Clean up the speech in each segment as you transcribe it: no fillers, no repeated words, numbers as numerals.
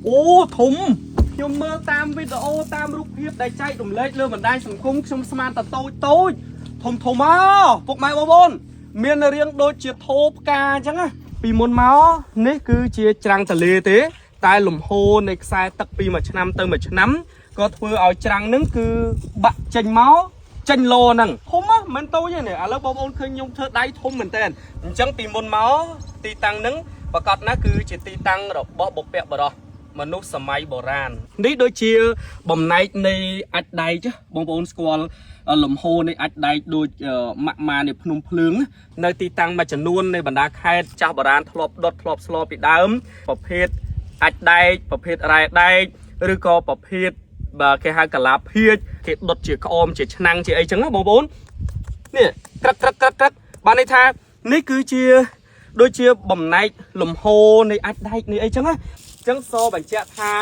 អូធំខ្ញុំមើលតាមវីដេអូតាមរូបភាពដែលចែករំលែកលើបណ្ដាញសង្គមខ្ញុំស្មានតែតូចតូចធំធំមកពុកម៉ែបងប្អូនមានរាងដូចជាថោផ្កាអញ្ចឹងណាពីមុនមកនេះគឺជាច្រាំងទលេទេ តែលំហូរនៃខ្សែទឹកពីមួយឆ្នាំទៅមួយឆ្នាំក៏ធ្វើឲ្យច្រាំងហ្នឹងគឺបាក់ចេញមកចេញលោហ្នឹងធំហ៎មិនតូចទេនេះឥឡូវបងប្អូនឃើញខ្ញុំធ្វើដៃធំមែនតើអញ្ចឹងពីមុនមកទីតាំងហ្នឹងប្រកាសណាស់គឺជាទីតាំងរបស់បុព្វបុរសមនុស្សសម័យបុរាណនេះដូចជាបំណែកនៃអាចម៍ដែកបងប្អូនស្គាល់លំហូរនៃអាចម៍ដែកដូចម៉ាក់ម៉ានៃភ្នំភ្លើងនៅទីតាំងមួយចំនួននៃបណ្ដាខេត្តចាស់បុរាណធ្លាប់ដុតធ្លាប់ស្លពីដើមប្រភេទ អាចម៍ដែកប្រភេទរ៉ែដែកឬក៏ប្រភេទបើគេហៅកាឡាភាជគេដុតជាក្អមជាឆ្នាំងជាអីចឹងណាបងប្អូននេះក្រឹកក្រឹកក្រឹកក្រឹកបានន័យថានេះគឺជាដូចជាបំណែកលំហូរនៃអាចម៍ដែកនេះអីចឹងណាចឹងសបញ្ជាក់ថា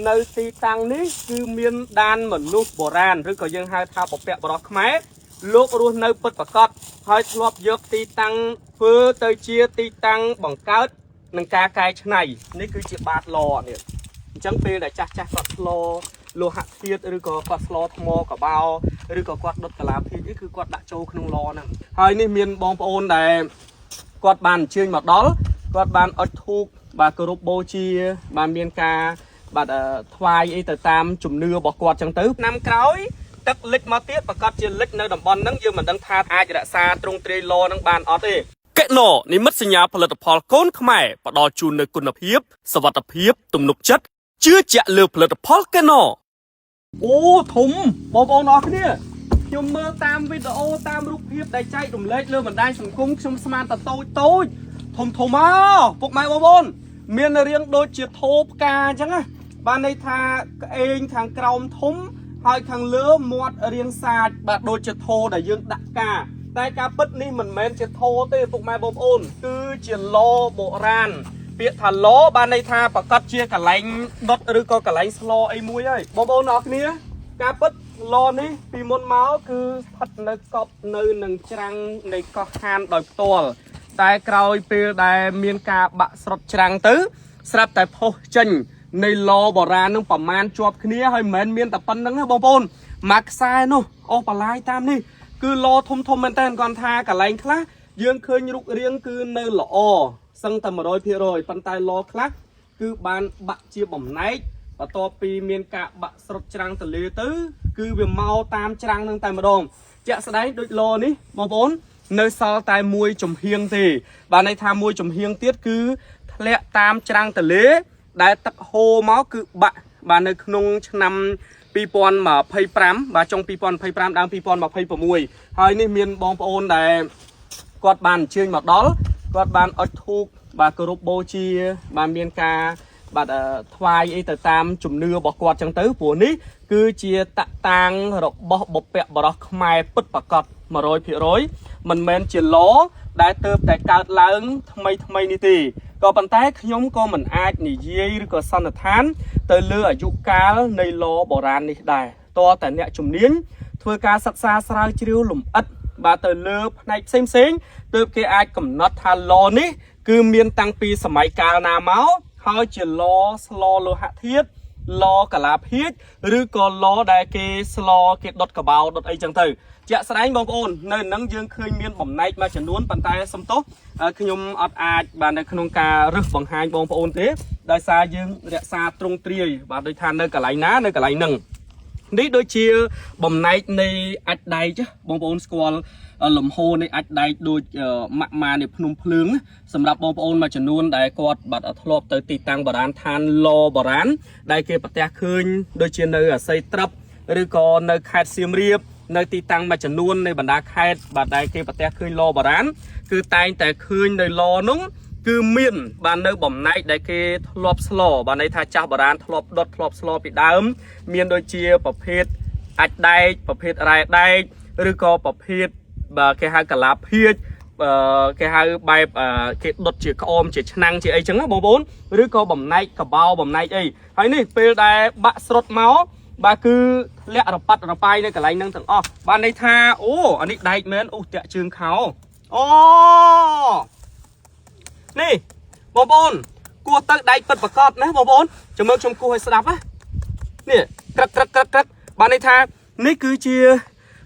នៅទីតាំងនេះគឺមានដានមនុស្សបុរាណឬក៏យើងហៅថាពពកបរោះខ្មែរលោករស់នៅពិតប្រាកដហើយធ្លាប់យកទីតាំងធ្វើទៅជាទីតាំងបង្កើត នឹងការកែច្នៃនេះគឺជាបាតឡនេះអញ្ចឹងពេលដែលចាស់ចាស់គាត់ស្លលោហៈធាតុឬក៏គាត់ស្លថ្មកបោឬក៏គាត់ដុតកាឡាភីនេះគឺគាត់ដាក់ចូលក្នុងឡហ្នឹងហើយនេះមានបងប្អូនដែលគាត់បានអញ្ជើញមកដល់គាត់បានអុជធូបបាទគោរពបូជាបានមានការបាទថ្វាយអីទៅតាមជំនឿរបស់គាត់ចឹងទៅឆ្នាំក្រោយទឹកលិចមកទៀតប្រកាសជាលិចនៅតំបន់ហ្នឹងយើងមិនដឹងថាអាចរក្សាទ្រង់ទ្រាយឡហ្នឹងបានអត់ទេ កេណូនិមិត្តសញ្ញាផលិតផលកូនខ្មែរផ្ដល់ជូននូវគុណភាពសវត្ថភាពទំនុកចិត្តជឿជាក់លើផលិតផលកេណូអូធំបងប្អូនអរគ្នាខ្ញុំមើលតាមវីដេអូតាមរូបភាពដែលចែករំលែកលើបណ្ដាញសង្គមខ្ញុំស្មានតែតូចតូចធំធំមកពុកម៉ែបងប្អូនមានរាងដូចជាថោផ្កាអញ្ចឹងណាបានន័យថាក្អេងខាងក្រោមធំហើយខាងលើមាត់រាងសាចបាទដូចជាថោដែលយើងដាក់ផ្កាតែការពិតនេះមិនមែនជាថោទេពុកម៉ែបងប្អូនគឺជាឡបុរាណពាក្យថាឡបានន័យថាប្រកាសជាកន្លែងដុតឬក៏កន្លែងស្លអីមួយហើយបងប្អូនអរគ្នាការពិតឡនេះពីមុនមកគឺស្ថិតនៅកប់នៅនឹងច្រាំងនៃកោះហានដោយផ្ទាល់តែក្រោយពេលដែលមានការបាក់ស្រុតច្រាំងទៅស្រាប់តែផុសចេញនៃឡបុរាណនឹងប្រមាណជាប់គ្នាហើយមិនមែនមានតែប៉ុណ្្នឹងទេបងប្អូនមួយខ្សែនោះអូសបន្លាយតាមនេះគឺឡធំធំមែនតើគាត់ថាកន្លែងខ្លះយើងឃើញរូបរាងគឺនៅល្អសឹងតែ100%ប៉ុន្តែឡខ្លះគឺបានបាក់ជាបំណែកបន្ទាប់ពីមានការបាក់ស្រុតច្រាំងទលេទៅ គឺវាមកតាមច្រាំងនឹងតែម្ដងជាក់ស្ដែងដូចឡនេះបងប្អូននៅសល់តែមួយចំហៀងទេបានន័យថាមួយចំហៀងទៀតគឺធ្លាក់តាមច្រាំងទលេដែលទឹកហូរមកគឺបាក់បាទនៅក្នុងឆ្នាំ2025បាទចុង2025ដើម2026ហើយនេះមានបងប្អូនដែលគាត់បានអញ្ជើញមកដល់គាត់បានអុជធូបបាទគោរពបូជាបានមានការបាទថ្វាយអីទៅតាមជំនឿរបស់គាត់ចឹងទៅព្រោះនេះគឺជាតតាងរបស់បុព្វបុរសខ្មែរពិតប្រាកដ100%មិនមែនជាឡដែលទៅតែកើតឡើងថ្មីថ្មីនេះទេក៏ប៉ុន្តែខ្ញុំក៏មិនអាចនិយាយឬក៏សន្និដ្ឋាន ទៅលើអាយុកាលនៃឡបុរាណនេះដែរតើតែអ្នកជំនាញធ្វើការសិក្សាស្រាវជ្រាវលម្អិតបាទទៅលើផ្នែកផ្សេងផ្សេងទើបគេអាចកំណត់ថាឡនេះគឺមានតាំងពីសម័យកាលណាមកហើយជាឡស្លលោហៈធាតុឡកាឡាភាជឬក៏ឡដែលគេស្លគេដុតកបោដុតអីចឹងទៅជាក់ស្ដែងបងប្អូននៅនឹងយើងឃើញមានបំណែកមួយចំនួនប៉ុន្តែសំទោសខ្ញុំអត់អាចបាទនៅក្នុងការរើសបង្ហាញបងប្អូនទេដោយសារយើងរក្សាទ្រង់ទ្រាយបាទដូចថានៅកន្លែងណានៅកន្លែងហ្នឹងនេះដូចជាបំណែកនៃអាចម៍ដែកបងប្អូនស្គាល់លំហូរនៃអាចម៍ដែកដូចម៉ាក់ម៉ានៃភ្នំភ្លើងសម្រាប់បងប្អូនមួយចំនួនដែលគាត់បាទធ្លាប់ទៅទីតាំងបុរាណឋានឡបុរាណដែលគេប្រទះឃើញដូចជានៅអាស័យត្រឹបឬក៏នៅខេត្តសៀមរាបនៅទីតាំងមួយចំនួននៃបណ្ដាខេត្តបាទដែលគេប្រទះឃើញឡបុរាណគឺតែងតែឃើញនៅឡនោះគឺមានបាននៅបំណែកដែលគេធ្លាប់ស្លបានន័យថាចាស់បុរាណធ្លាប់ដុតធ្លាប់ស្លពីដើមមានដូចជាប្រភេទអាចម៍ដែកប្រភេទរ៉ែដែកឬក៏ប្រភេទបើគេហៅកាឡាភាជគេហៅបែបគេដុតជាក្អមជាឆ្នាំងជាអីចឹងណាបងប្អូនឬក៏បំណែកកបោបំណែកអីហើយនេះពេលដែលបាក់ស្រុតមកបាទគឺធ្លាក់រប៉ាត់រប៉ាយនៅកន្លែងហ្នឹងទាំងអស់បានន័យថាអូអានេះដែកមែនអូតាក់ជើងខោអូនេះបងប្អូន គោះទៅដែកពិតប្រកបណាបងប្អូនចាំមើលខ្ញុំគោះឲ្យស្ដាប់ណានេះក្រឹកក្រឹកក្រឹកក្រឹកបានន័យថានេះគឺជា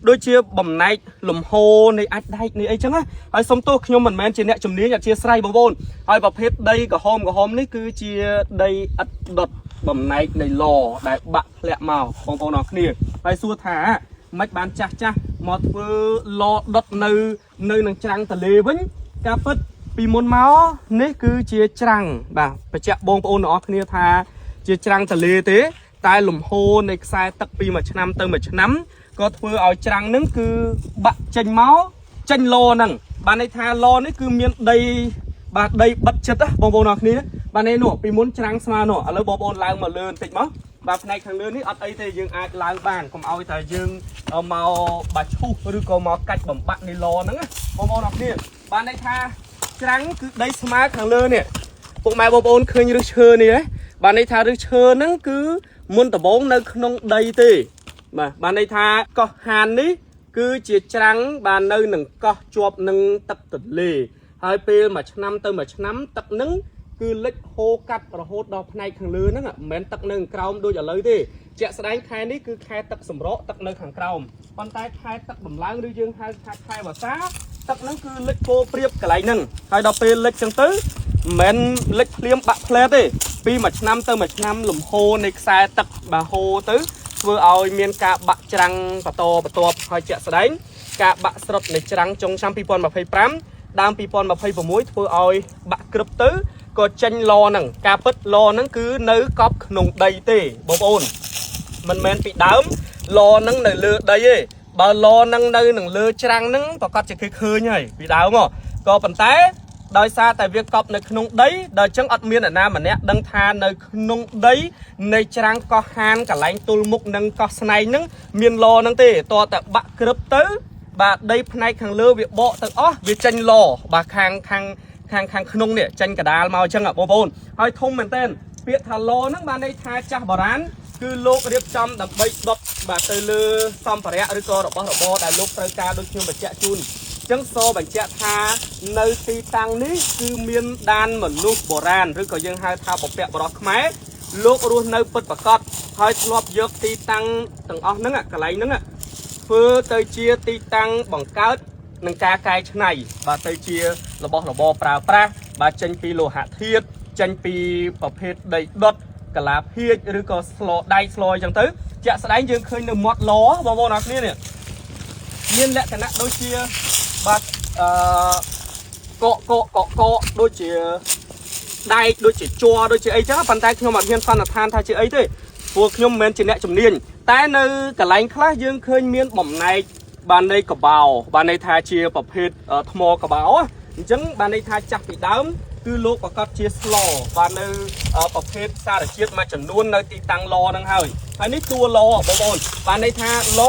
ដូចជាបំណែកលំហូរនៃអាចដែកនេះអីចឹងណាហើយសុំទោសខ្ញុំមិនមែនជាអ្នកជំនាញអធិស្ឋានបងប្អូនហើយប្រភេទដីក្រហមក្រហមនេះគឺជាដីឥដ្ឋដុតបំណែកនៃឡដែលបាក់ធ្លាក់មកបងប្អូនអរគ្នាហើយសួរថាមិនបានចាស់ចាស់មកធ្វើឡដុតនៅនៅនឹងច្រាំងទលេវិញការពិតពីមុនមកនេះគឺជាច្រាំងបាទបញ្ជាក់បងប្អូនទាំងអស់គ្នាថាជាច្រាំងទលេទេ តែលំហូរនៃខ្សែទឹកពីមួយឆ្នាំទៅមួយឆ្នាំក៏ធ្វើឲ្យច្រាំងហ្នឹងគឺបាក់ចេញមកចេញឡហ្នឹងបានន័យថាឡនេះគឺមានដីបាទដីបិទចិត្តណាបងប្អូនអរគ្នាបាទនេះនោះពីមុនច្រាំងស្មើនោះឥឡូវបងប្អូនឡើងមកលើបន្តិចមកបាទផ្នែកខាងលើនេះអត់អីទេយើងអាចឡើងបានកុំឲ្យតែយើងមកបាឈូសឬក៏មកកាច់បំបាក់នៃឡហ្នឹងណាបងប្អូនអរគ្នាបានន័យថាច្រាំងគឺដីស្មើខាងលើនេះ ពុកម៉ែបងប្អូនឃើញឫសឈើនេះហ៎បានន័យថាឫសឈើហ្នឹងគឺមុនដំបូងនៅក្នុងដីទេបាទបានន័យថាកោះហាននេះគឺជាច្រាំងបាននៅនឹងកោះជាប់នឹងទឹកទន្លេហើយពេលមួយឆ្នាំទៅមួយឆ្នាំទឹកហ្នឹងគឺលិចហូរកាត់រហូតដល់ផ្នែកខាងលើហ្នឹងមិនមែនទឹកនៅខាងក្រោមដូចឥឡូវទេជាក់ស្ដែងខែនេះគឺខែទឹកសម្រកទឹកនៅខាងក្រោមប៉ុន្តែខែទឹកដំឡើងឬយើងហៅថាខែវស្សាទឹកហ្នឹងគឺលិចពោព្រៀបកន្លែងហ្នឹងហើយដល់ពេលលិចចឹងទៅ មិនមែនលិចភ្លាមបាក់ផ្លែទេពីមួយឆ្នាំទៅមួយឆ្នាំលំហូរនៃខ្សែទឹកបាហូរទៅធ្វើឲ្យមានការបាក់ច្រាំងបន្តបន្ទាប់ហើយជាក់ស្ដែងការបាក់ស្រុតនៃច្រាំងចុងឆ្នាំ2025ដើម2026ធ្វើឲ្យបាក់ក្រឹបទៅក៏ចេញឡហ្នឹងការពិតឡហ្នឹងគឺនៅកប់ក្នុងដីទេបងប្អូន មិនមែនពីដើមឡហ្នឹងនៅលើដីទេបើឡហ្នឹងនៅនឹងលើច្រាំងហ្នឹងប្រកាសជាគេឃើញហើយពីដើមមកក៏ប៉ុន្តែដោយសារតែវាកប់នៅក្នុងដីដល់អញ្ចឹងអត់មានអ្នកណាម្នាក់ដឹងថានៅក្នុងដីនៃច្រាំងកោះហានកន្លែងទល់មុខនិងកោះស្នែងហ្នឹងមានឡហ្នឹងទេតតែបាក់ក្រឹបទៅបាទដីផ្នែកខាងលើវាបកទៅអស់វាចេញឡបាទខាងខាងខាងខាងក្នុងនេះចេញកដាលមកអញ្ចឹងបងប្អូនហើយធំមែនតើពាក្យថាឡហ្នឹងបានន័យថាចាស់បុរាណ គឺលោករៀបចំដើម្បីដុតបាទទៅលើសម្ភារៈឬក៏របស់របរដែលលោកត្រូវការដូចខ្ញុំបញ្ជាក់ជូនអញ្ចឹងសូបញ្ជាក់ថានៅទីតាំងនេះគឺមានដានមនុស្សបុរាណឬក៏យើងហៅថាពពកបរោះខ្មែរលោករស់នៅពិតប្រាកដហើយធ្លាប់យកទីតាំងទាំងអស់ហ្នឹងកន្លែងហ្នឹងធ្វើទៅជាទីតាំងបង្កើតនឹងការកែច្នៃបាទទៅជារបស់របរប្រើប្រាស់បាទចេញពីលោហៈធាតុចេញពីប្រភេទដីដុត កាឡាភាជឬក៏ស្លដែកស្លអញ្ចឹងទៅជាក់ស្ដែងយើងឃើញនៅមាត់ឡបងប្អូនអរគ្នានេះមានលក្ខណៈដូចជាបាទអឺកកកកកកដូចជាដែកដូចជាជ័រដូចជាអីចឹងប៉ុន្តែខ្ញុំអត់ហ៊ានសន្និដ្ឋានថាជាអីទេព្រោះខ្ញុំមិនមែនជាអ្នកជំនាញតែនៅកន្លែងខ្លះយើងឃើញមានបំណែកបានន័យកបោបានន័យថាជាប្រភេទថ្មកបោអញ្ចឹងបានន័យថាចាស់ពីដើមគឺលោកប្រកាសជាស្លបាននៅប្រភេទសារជាតិមួយចំនួននៅទីតាំងឡហ្នឹងហើយហើយនេះតួឡបងប្អូនបានន័យថាឡ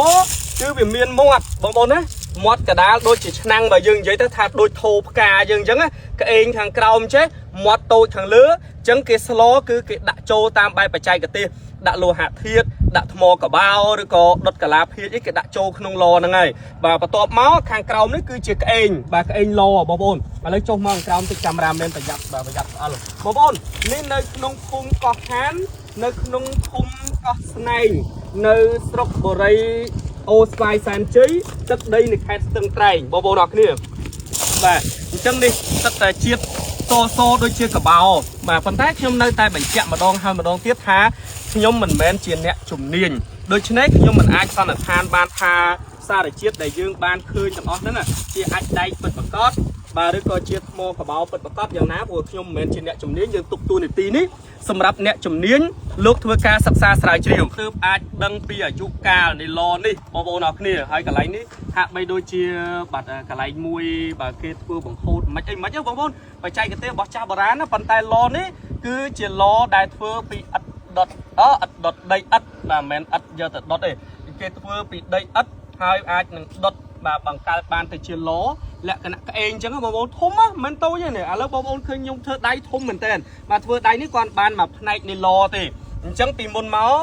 គឺវាមានមាត់បងប្អូនណាមាត់កដាលដូចជាឆ្នាំងបើយើងនិយាយទៅថាដូចថោផ្កាយើងអញ្ចឹងណាក្អេងខាងក្រោមចេះមាត់តូចខាងលើអញ្ចឹងគេស្លគឺគេដាក់ចូលតាមបែបបច្ចេកទេសដាក់លោហៈធាតុដាក់ថ្មកបោឬក៏ដុតកាឡាភាជអីគេដាក់ចូលក្នុងឡហ្នឹងហើយបាទបន្ទាប់មកខាងក្រោមនេះគឺជាក្អេងបាទក្អេងឡបងប្អូនឥឡូវចុះមកខាងក្រោមតិចកាមេរ៉ាមែនប្រយ័ត្នបាទប្រយ័ត្នស្អិលបងប្អូននេះនៅក្នុងភូមិកោះហាននៅក្នុងឃុំកោះស្នែងនៅស្រុកបូរីអូស្វាយសែនជ័យទឹកដីនៃខេត្តស្ទឹងត្រែងបងប្អូនអរគ្នា បាទអញ្ចឹងនេះទឹកតែជាតិសសដូចជាកបោបាទប៉ុន្តែខ្ញុំនៅតែបញ្ជាក់ម្ដងហើយម្ដងទៀតថាខ្ញុំមិនមែនជាអ្នកជំនាញដូច្នេះខ្ញុំមិនអាចសន្និដ្ឋានបានថាសារជាតិដែលយើងបានឃើញទាំងអស់ហ្នឹងជាអាចដែកពិតប្រាកដបាទឬក៏ជាថ្មកបោពិតប្រាកដយ៉ាងណាព្រោះខ្ញុំមិនមែនជាអ្នកជំនាញយើងទុកតួនាទីនេះសម្រាប់អ្នកជំនាញលោកធ្វើការសិក្សាស្រាវជ្រាវទើបអាចដឹងពីអាយុកាលនៃឡនេះបងប្អូនអរគ្នាហើយកន្លែងនេះហាក់បីដូចជាបាទកន្លែងមួយបាទគេធ្វើបង្ហូតមិនអីមិនហ៎បងប្អូនបច្ចេកទេសរបស់ចាស់បុរាណណាប៉ុន្តែឡនេះគឺជាឡដែលធ្វើពីឥដ្ឋដុតអឥដ្ឋដុតដីឥដ្ឋបាទមិនមែនឥដ្ឋយកទៅដុតទេគេធ្វើពីដីឥដ្ឋហើយអាចនឹងដុតបាទបង្កើតបានទៅជាឡលក្ខណៈក្អេងអញ្ចឹងបងប្អូនធំណាមិនតូចទេនេះឥឡូវបងប្អូនឃើញខ្ញុំធ្វើដៃធំមែនតើបាទធ្វើដៃនេះគាត់បានមួយផ្នែកនៃឡទេអញ្ចឹងពីមុនមក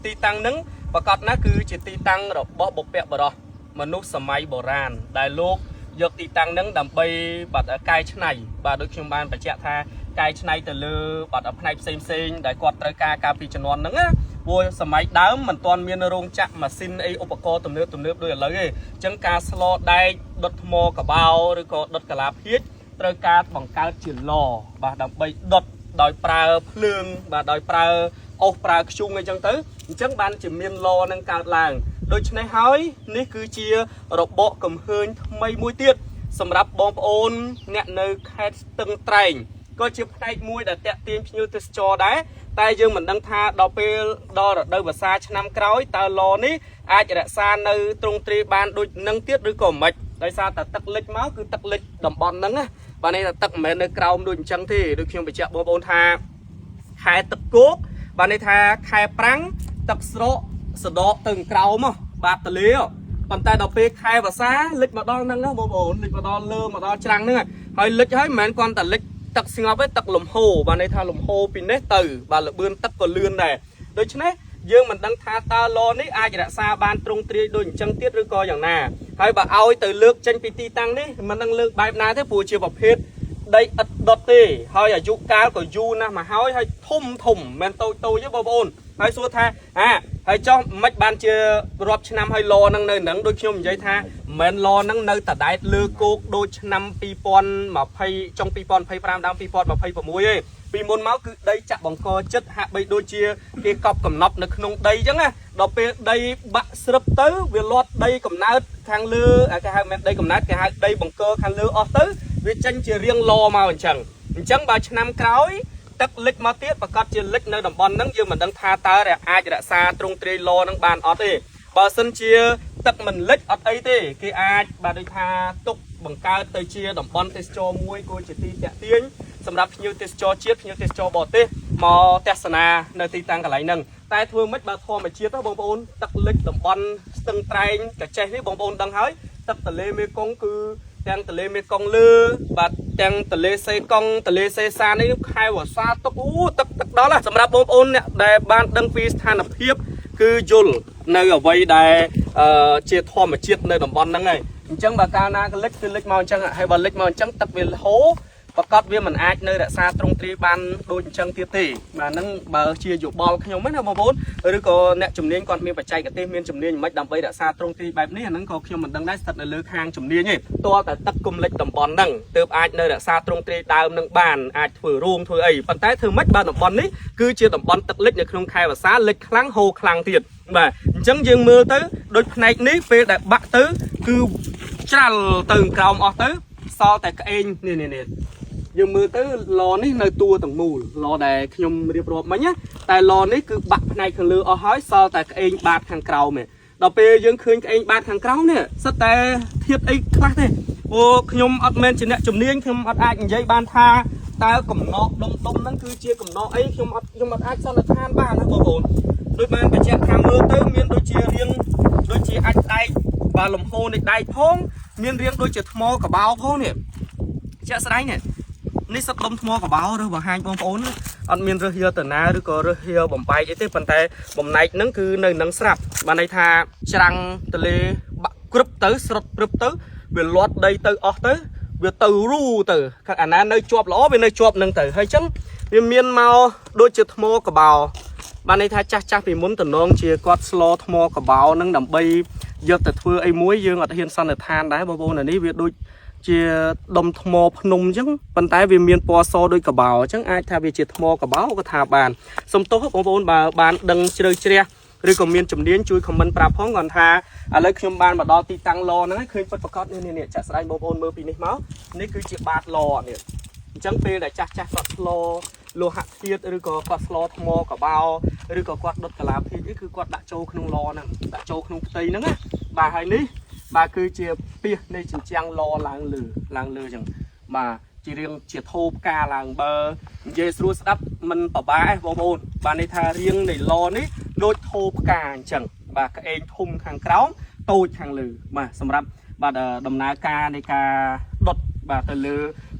ទីតាំងហ្នឹងប្រកាសណាគឺជាទីតាំងរបស់បុព្វបុរសមនុស្សសម័យបុរាណដែលលោកយកទីតាំងហ្នឹងដើម្បីបាទកែច្នៃបាទដូចខ្ញុំបានបញ្ជាក់ថា កែច្នៃទៅលើបាទផ្នែកផ្សេងផ្សេងៗដែលគាត់ត្រូវការកាលពីជំនាន់ហ្នឹងណាព្រោះសម័យដើមមិនទាន់មានរោងចក្រម៉ាស៊ីនអីឧបករណ៍ទំនើបទំនើបដូចឥឡូវទេអញ្ចឹងការស្លដែកដុតថ្មកបោឬក៏ដុតកាឡាភាជត្រូវការបង្កើតជាឡបាទដើម្បីដុតដោយប្រើភ្លើងបាទដោយប្រើអុសប្រើខ្ជុងអីចឹងទៅអញ្ចឹងបានជាមានឡនឹងកើតឡើងដូច្នេះហើយនេះគឺជារបកកំហើញថ្មីមួយទៀតសម្រាប់បងប្អូនអ្នកនៅខេត្តស្ទឹងត្រែងក៏ជាផ្នែកមួយដែលតាក់ទាញភ្ញៀវទេសចរដែរតែយើងមិនដឹងថាដល់ពេលដល់រដូវវស្សាឆ្នាំក្រោយតើឡនេះអាចរក្សានៅទ្រង់ទ្រាយបានដូចនឹងទៀតឬក៏មិនដោយសារតែទឹកលិចមកគឺទឹកលិចតំបន់ហ្នឹងណាបាទនេះថាទឹកមិនមែននៅក្រោមដូចអញ្ចឹងទេដូចខ្ញុំបញ្ជាក់បងប្អូនថា ខែទឹកគោកបាទន័យថាខែប្រាំងទឹកស្រកសដកទៅក្រោមហ៎បាទទលេហ៎ប៉ុន្តែដល់ពេលខែវស្សាលិចមកដល់ហ្នឹងណាបងប្អូនលិចមកដល់លើមកដល់ច្រាំងហ្នឹងហើយលិចហើយមិនមែនគ្រាន់តែលិចទឹកស្ងប់ទេទឹកលំហូរបាទន័យថាលំហូរពីនេះទៅបាទលបឿនទឹកក៏លឿនដែរដូច្នេះយើងមិនដឹងថាតើឡនេះអាចរក្សាបានទ្រង់ទ្រាយដូចអញ្ចឹងទៀតឬក៏យ៉ាងណាហើយបើឲ្យទៅលើកចេញពីទីតាំងនេះមិនដឹងលើកបែបណាទេព្រោះជាប្រភេទ ដីឥដ្ឋដុតទេហើយអាយុកាលក៏យូរណាស់មកហើយហើយធំធំមិនមែនតូចតូចទេបងប្អូនហើយសួរថាអាហើយចុះមិនបានជារាប់ឆ្នាំហើយឡហ្នឹងនៅហ្នឹងដូចខ្ញុំនិយាយថាមិនមែនឡហ្នឹងនៅតដែតលើគោកដូចឆ្នាំ2020ចុង2025ដើម2026ទេពីមុនមកគឺដីចាក់បង្កចិត្តហាក់បីដូចជាគេកប់កំណប់នៅក្នុងដីអញ្ចឹងណាដល់ពេលដីបាក់ស្រឹបទៅវាលាត់ដីកំណើតខាងលើអាគេហៅមិនមែនដីកំណើតគេហៅដីបង្កខាងលើអស់ទៅវាចេញជារាងឡមកអញ្ចឹងអញ្ចឹងបើឆ្នាំក្រោយទឹកលិចមកទៀតប្រកាសជាលិចនៅតំបន់ហ្នឹងយើងមិនដឹងថាតើអាចរក្សាទ្រង់ទ្រាយឡហ្នឹងបានអត់ទេបើសិនជាទឹកមិនលិចអត់អីទេគេអាចបាទដូចថាទុកបង្កើតទៅជាតំបន់ទេសចរមួយគួរជាទីតាក់ទាញសម្រាប់ភ្ញៀវទេសចរជាតិភ្ញៀវទេសចរបរទេសមកទស្សនានៅទីតាំងកន្លែងហ្នឹងតែធ្វើម៉េចបើធម្មជាតិទៅបងប្អូនទឹកលិចតំបន់ស្ទឹងត្រែងកចេះនេះបងប្អូនដឹងហើយទឹកទន្លេមេគង្គគឺទាំងទន្លេមេគង្គលើបាទទាំងទន្លេសេកុងទន្លេសេសាននេះខែវស្សាទឹកអូទឹកទឹកដល់ណាសម្រាប់បងប្អូនអ្នកដែលបានដឹងពីស្ថានភាពគឺយល់នៅអ្វីដែលជាធម្មជាតិនៅតំបន់ហ្នឹងហើយអញ្ចឹងបើកាលណាក៏លិចគឺលិចមកអញ្ចឹងហើយបើលិចមកអញ្ចឹងទឹកវាហូរប្រកាសវាមិនអាចនៅរក្សាទ្រង់ទ្រាយបានដូចអញ្ចឹងទៀតទេបាទហ្នឹងបើជាយោបល់ខ្ញុំណាបងប្អូនឬក៏អ្នកជំនាញគាត់មានបច្ចេកទេសមានជំនាញមិនដើម្បីរក្សាទ្រង់ទ្រាយបែបនេះអាហ្នឹងក៏ខ្ញុំមិនដឹងដែរស្ថិតនៅលើខាងជំនាញទេទាល់តែទឹកគុំលិចតំបន់ហ្នឹងទើបអាចនៅរក្សាទ្រង់ទ្រាយដើមនឹងបានអាចធ្វើរោងធ្វើអីប៉ុន្តែធ្វើម៉េចបើតំបន់នេះគឺជាតំបន់ទឹកលិចនៅក្នុងខែវស្សាលិចខ្លាំងហូរខ្លាំងទៀតបាទអញ្ចឹងយើងមើលទៅដូចផ្នែកនេះពេលដែលបាក់ទៅគឺច្រាលទៅក្រោមអស់ទៅសល់តែក្អេងនេះនេះនេះ យើងមើលទៅឡនេះនៅតួទាំងមូលឡដែលខ្ញុំរៀបរាប់មិញណាតែឡនេះគឺបាក់ផ្នែកខាងលើអស់ហើយសល់តែក្អេងបាតខាងក្រោមឯងដល់ពេលយើងឃើញក្អេងបាតខាងក្រោមនេះសិតតែធាតអីខ្លះទេព្រោះខ្ញុំអត់មែនជាអ្នកជំនាញខ្ញុំអត់អាចនិយាយបានថាតើកំណកដុំដុំហ្នឹងគឺជាកំណកអីខ្ញុំអត់ខ្ញុំអត់អាចសន្និដ្ឋានបានណាបងប្អូនដូចបានបញ្ជាក់ថាមើលទៅមានដូចជារាងដូចជាអាចដែកបាទលំហូរនៃដែកផងមានរាងដូចជាថ្មកបោផងនេះជាក់ស្ដែងនេះ នេះសិតដុំថ្មកបោរើសបង្ហាញបងប្អូនអត់មានរើសយកទៅណាឬក៏រើសយកបំបែកអីទេប៉ុន្តែបំណែកហ្នឹងគឺនៅនឹងស្រាប់បានន័យថាច្រាំងទលេបាក់ក្រឹបទៅស្រុតព្រឹបទៅវាលាត់ដីទៅអស់ទៅវាទៅរូទៅខាងអាណានៅជាប់ល្អវានៅជាប់នឹងទៅហើយចឹងវាមានមកដូចជាថ្មកបោបានន័យថាចាស់ចាស់ពីមុនតំណងជាគាត់ស្លថ្មកបោនឹងដើម្បីយកទៅធ្វើអីមួយយើងអត់ហ៊ានសន្និដ្ឋានដែរបងប្អូនអានេះវាដូច ជាដុំថ្មភ្នំអញ្ចឹងប៉ុន្តែវាមានពណ៌សដូចកបោអញ្ចឹងអាចថាវាជាថ្មកបោក៏ថាបានសំទោសបងប្អូនបើបានដឹងជ្រៅជ្រះឬក៏មានជំនាញជួយ comment ប្រាប់ផងគាត់ថាឥឡូវខ្ញុំបានមកដល់ទីតាំងឡហ្នឹងហើយឃើញពិតប្រាកដនេះនេះនេះចាក់ស្ដែងបងប្អូនមើលពីនេះមកនេះគឺជាបាតឡនេះអញ្ចឹងពេលដែលចាស់ចាស់គាត់ស្លលោហៈធាតុឬក៏គាត់ស្លថ្មកបោឬក៏គាត់ដុតកាឡាភីកនេះគឺគាត់ដាក់ចូលក្នុងឡហ្នឹងដាក់ចូលក្នុងផ្ទៃហ្នឹងណាបាទហើយនេះ បាទគឺជាពីសនៃជញ្ជាំងឡឡើងលើឡើងលើចឹងបាទជារៀងជាថោផ្កាឡើងបើនិយាយស្រួលស្ដាប់មិនប្របាឯងបងប្អូនបាទនេះថារៀងនៃឡនេះដូចថោផ្កាអញ្ចឹងបាទក្អេងធំខាងក្រោមតូចខាងលើបាទសម្រាប់បាទដំណើរការនៃការដុតបាទទៅលើ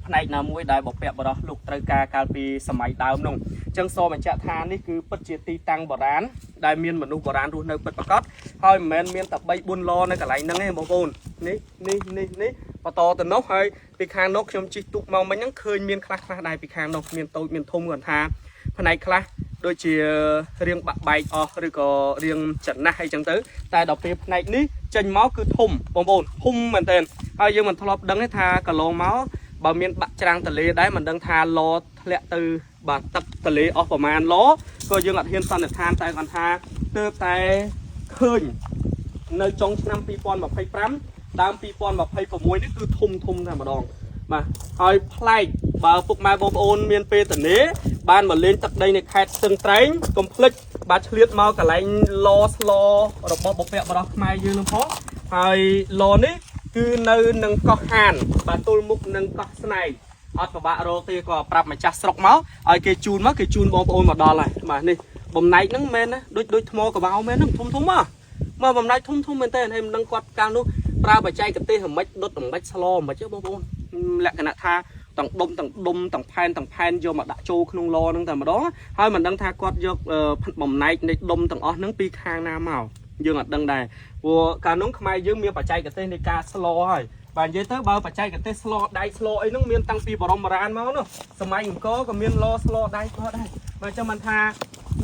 ផ្នែកណាមួយដែលបពៈបរោះលោកត្រូវការកាលពីសម័យដើមនោះអញ្ចឹងសូមបញ្ជាក់ថានេះគឺពិតជាទីតាំងបុរាណដែលមានមនុស្សបុរាណរស់នៅពិតប្រាកដហើយមិនមែនមានតែ3 4ឡនៅកន្លែងហ្នឹងទេបងប្អូននេះនេះនេះនេះបន្តទៅនោះហើយពីខាងនោះខ្ញុំជិះទូកមកមិញហ្នឹងឃើញមានខ្លះខ្លះដែរពីខាងនោះមានតូចមានធំគាត់ថាផ្នែកខ្លះដូចជារៀងបាក់បែកអស់ឬក៏រៀងចំណាស់អីចឹងទៅតែដល់ពេលផ្នែកនេះចេញមកគឺធំបងប្អូនធំមែនទែនហើយយើងមិនធ្លាប់ដឹងទេថាកន្លងមកបើមានបាក់ច្រាំងទលេដែរមិនដឹងថាឡធ្លាក់ទៅបាទទឹកទលេអស់ប្រមាណឡក៏យើងអត់ហ៊ានសន្និដ្ឋានតែគាត់ថាទើបតែឃើញនៅចុងឆ្នាំ2025ដើម2026នេះគឺធំធំតែម្ដងបាទហើយប្លែកបើពុកម៉ែបងប្អូនមានពេលតនេបានមកលេងទឹកដីនៅខេត្តស្ទឹងត្រែងកុំភ្លេចបាទឆ្លៀតមកកន្លែងឡស្លរបស់បុព្វបុរសខ្មែរយើងនឹងផងហើយឡនេះគឺនៅនឹងកោះហានបាទទល់មុខនឹងកោះស្នែងអត់ពិបាករកទេក៏ប្រាប់ម្ចាស់ស្រុកមកឲ្យគេជូនមកគេជូនបងប្អូនមកដល់ហើយបាទនេះបំណែកហ្នឹងមែនណាដូចដូចថ្មកបោមែនហ្នឹងធំធំមកមកបំណែកធំធំមែនតើហើយមិនដឹងគាត់កាលនោះប្រើបច្ចេកទេសហ្មិចដុតហ្មិចស្លហ្មិចទេបងប្អូនលក្ខណៈថាទាំងដុំទាំងដុំទាំងផែនទាំងផែនយកមកដាក់ចូលក្នុងឡហ្នឹងតែម្ដងហើយមិនដឹងថាគាត់យកបំណែកនៃដុំទាំងអស់ហ្នឹងពីខាងណាមកយើងអត់ដឹងដែរព្រោះកាលនោះខ្មែរយើងមានបច្ចេកទេសនៃការស្លហើយបាទនិយាយទៅបើបច្ចេកទេសស្លដែកស្លអីហ្នឹងមានតាំងពីបរមបុរាណមកនោះសម័យអង្គរក៏មានឡស្លដែកគាត់ដែរបាទអញ្ចឹងមិនថា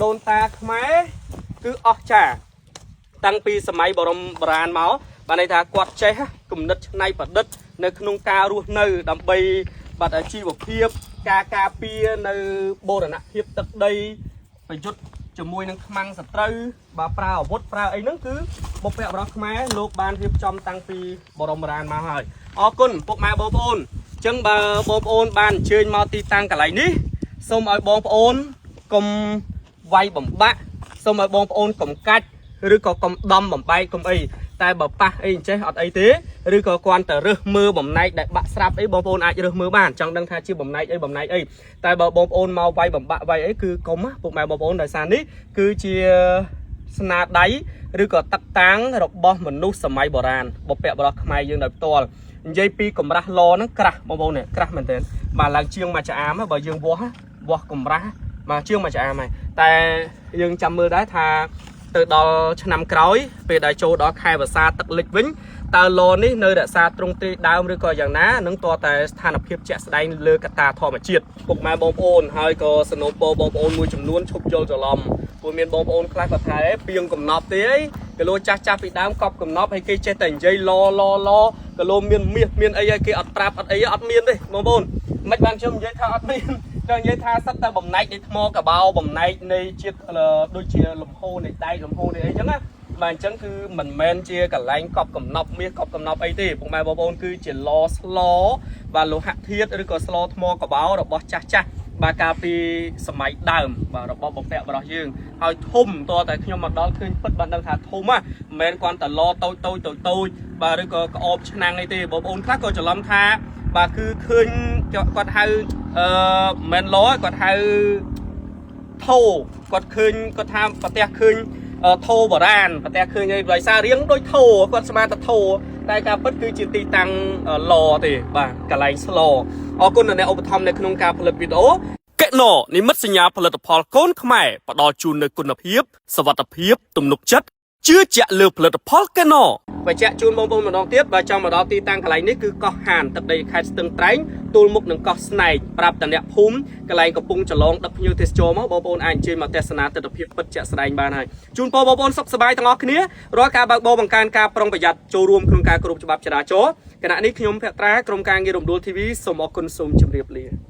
ដូនតាខ្មែរគឺអស្ចារ្យតាំងពីសម័យបរមបុរាណមកបាទន័យថាគាត់ចេះគំនិតច្នៃប្រឌិតនៅក្នុងការរស់នៅដើម្បីបាទជីវភាពការការពារនៅបូរណភាពទឹកដីប្រយុទ្ធជាមួយនឹងខ្មាំងសត្រូវបាទប្រើអាវុធប្រើអីហ្នឹងគឺបុព្វបុរសខ្មែរលោកបានរៀបចំតាំងពីបរមបុរាណមកហើយអរគុណពុកម៉ែបងប្អូនអញ្ចឹងបើបងប្អូនបានអញ្ជើញមកទីតាំងកន្លែងនេះសូមឲ្យបងប្អូនកុំវាយបំបាក់សូមឲ្យបងប្អូនកុំកាច់ឬក៏កុំដំបំបែកកុំអីតែបើប៉ះអីអញ្ចេះអត់អីទេឬក៏គ្រាន់តែរើសមើលបំណែកដែលបាក់ស្រាប់អីបងប្អូនអាចរើសមើលបានចង់ដឹងថាជាបំណែកអីបំណែកអីតែបើបងប្អូនមកវាយបំបាក់វាយអីគឺកុំណាពុកម៉ែបងប្អូនដោយសារនេះគឺជាស្នាដៃឬក៏តឹកតាងរបស់មនុស្សសម័យបុរាណបុព្វបុរសខ្មែរយើងដោយផ្ទាល់និយាយពីកម្រាស់ឡហ្នឹងក្រាស់បងប្អូននេះក្រាស់មែនទែនបាទឡើងជាងមួយចាអាមបើយើងវាស់វាស់កម្រាស់បាទជាងមួយចាអាមហើយតែយើងចាំមើលដែរថាទៅដល់ឆ្នាំក្រោយពេលដែលចូលដល់ខែវស្សាទឹកលិចវិញតើឡនេះនៅរក្សាទ្រង់ទ្រាយដើមឬក៏យ៉ាងណានឹងតតែស្ថានភាពជាក់ស្ដែងលើកត្តាធម្មជាតិពុកម៉ែបងប្អូនហើយក៏សនំពរបងប្អូនមួយចំនួនឈប់យល់ច្រឡំព្រោះមានបងប្អូនខ្លះគាត់ថាពីងកំណប់ទេអីគីឡូចាស់ចាស់ពីដើមកប់កំណប់ហើយគេចេះតែនិយាយឡឡឡគីឡូមានមាសមានអីហើយគេអត់ប្រាប់អត់អីអត់មានទេបងប្អូនមិនបានខ្ញុំនិយាយថាអត់មានចង់និយាយថាសិតតែបំណែកនៃថ្មកបោបំណែកនៃជាតិដូចជាលំហូរនៃដែកលំហូរនៃអីចឹងណាបាទអញ្ចឹងគឺមិនមែនជាកន្លែងកប់កំណប់មាសកប់កំណប់អីទេពុកម៉ែបងប្អូនគឺជាឡស្លបាទលោហៈធាតុឬក៏ស្លថ្មកបោរបស់ចាស់ចាស់បាទកាលពីសម័យដើមបាទរបស់បំពាក់បរោះយើងហើយធំតតែខ្ញុំមកដល់ឃើញពិតបានដឹងថាធំណាមិនមែនគ្រាន់តែឡតូចតូចតូចតូចបាទឬក៏ក្អបឆ្នាំងអីទេបងប្អូនខ្លះក៏ច្រឡំថាបាទគឺឃើញគាត់ហៅអឺមិនមែនឡគាត់ហៅ ថោគាត់ឃើញគាត់ថាប្រទះឃើញថោបុរាណប្រទះឃើញអីដោយសាររៀងដូចថោគាត់ស្មានតែថោតែការពិតគឺជាទីតាំងឡទេបាទកន្លែងស្លអរគុណដល់អ្នកឧបត្ថម្ភនៅក្នុងការផលិតវីដេអូកេណូនិមិត្តសញ្ញាផលិតផលកូនខ្មែរផ្ដល់ជូននូវគុណភាពសុវត្ថិភាពទំនុកចិត្តជឿជាក់លើផលិតផលកេណូបញ្ជាក់ជូនបងប្អូនម្ដងទៀតបើចង់មកដល់ទីតាំងកន្លែងនេះគឺកោះហានទឹកដីខេត្តស្ទឹងត្រែងទល់មុខនឹងកោះស្នែងប្រាប់តអ្នកភូមិកន្លែងកំពុងចលងដឹកភ្ញៀវទេសចរមកបងប្អូនអាចអញ្ជើញមកទស្សនាទិដ្ឋភាពពិតជាក់ស្ដែងបានហើយជូនពរបងប្អូនសុខសប្បាយទាំងអស់គ្នារាល់ការបើកបរបង្កើនការប្រុងប្រយ័ត្នចូលរួមក្នុងការគោរពច្បាប់ចរាចរណ៍គណៈនេះខ្ញុំភក្ត្រាក្រុមការងាររំដួល TV សូមអរគុណសូមជម្រាបលា។